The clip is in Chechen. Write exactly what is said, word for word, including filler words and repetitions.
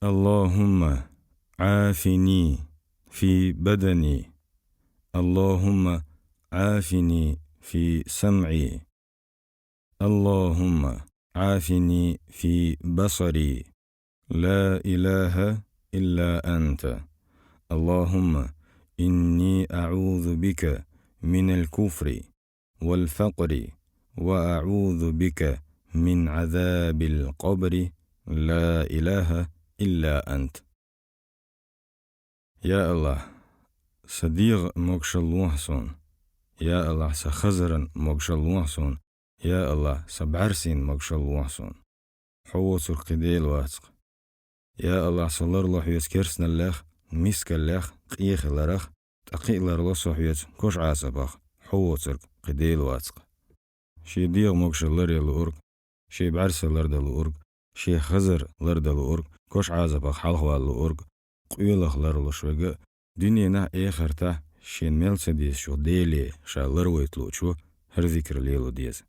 اللهم عافني في بدني. اللهم عافني في سمعي. اللهم عافني في بصري. لا إله إلا أنت. اللهم إني أعوذ بك من الكفر والفقر وأعوذ بك من عذاب القبر. لا إله إلا أنت. Я Аллахь, са дегӀан могашалла лохьа суна. Я Аллахь, са хазаран могашалла лохьа суна. Я Аллахь, са бӀаьрсийн могашалла лохьа суна. Хьо воцург кхин Дела вац-кх. Я Аллахь, со ларло хьоьца керстаналлех, мискаллех, къехиларах, ткъа кхин а ларло со хьоьца кош Ӏазапах, хьо воцург кхин Дела вац-кх. Шен дегӀан могашалла ларъян луург, шен бӀаьрса лардан луург, шен хазар лардан луург, кош Ӏазапах хьалхавала луург, къоьлах ларлуш верг а, дуьненахь а, эхартахь а шена мел ца дезачух Деле ша ларвайта луучо хӀара зикр лело деза.